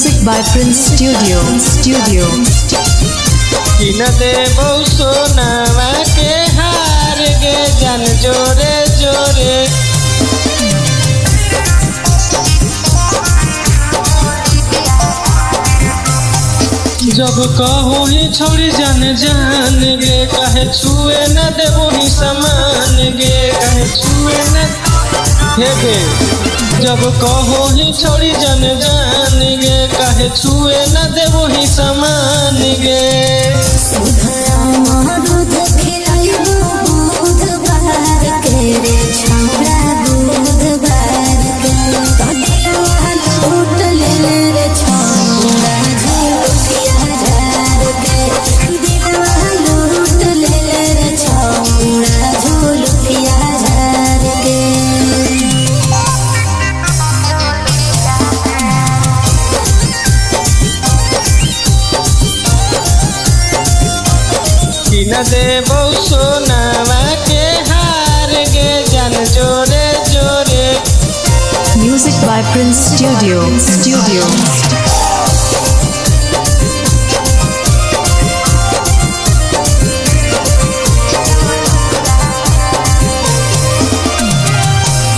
Music by Prince Studio. Studio. किन देबौ सोनावा के हार गे जान जोरे जोरे। जब कहो ही छोड़ी जान जान गे, काहे छुए न देबो ही समान गे, काहे छुए न हे गे। जब कहो ही छोड़ी जान जान गे, काहे छुए न देबो ही समान गे। दूध खिलाइबो बुधवार के रे छौड़ा बुधवार के, दिलवा लूट ले रे छौड़ा झुलुकिया झार के, दिलवा लूट ले रे छौड़ा झुलुकिया झार के। किन देबौ सोनावा के हार गे जान जोरे जोरे। Music by Prince Studio. Studio.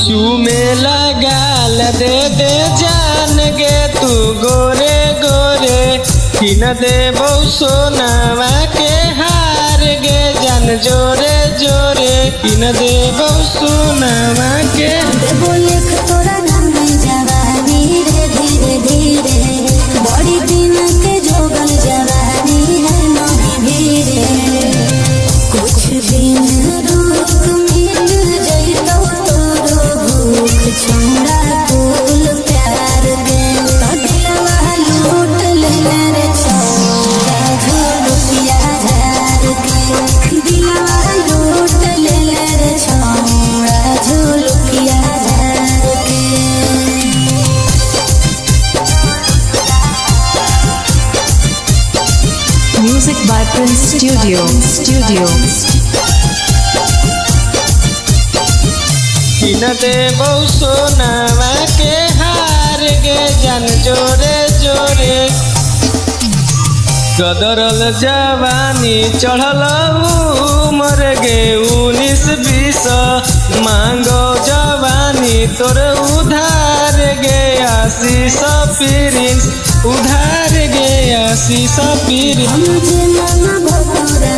चूमे लगाल दे दे जान गे तू गोरे गोरे। किन देबौ सोनावा के हार गे जान जोरे जोरे। किन देबौ सोनावा के। देबो लिख तोरा नाम जवानी रे धीरे धीरे, बड़ी दिन के जोगल जवानी है नहीं भीरे, कुछ दिन रुक मिट जइतो तोरो भूख छौड़ा कुल प्यार के, दिलवा लूट ले रे छौड़ा झुलुकिया झार के, दिलवा लूट ले रे छौड़ा झुलुकिया झार के। Music by Prince Studio. Studio. किन देबौ सोनावा के हार गे जान जोरे जोरे। गदरल जवानी चढ़ल उमर गे 19-20, मांगो जवानी तोर उधार गे आशीष प्रिंस, उधार गे आशीष प्रिंस। हम जे मामा भतोरा।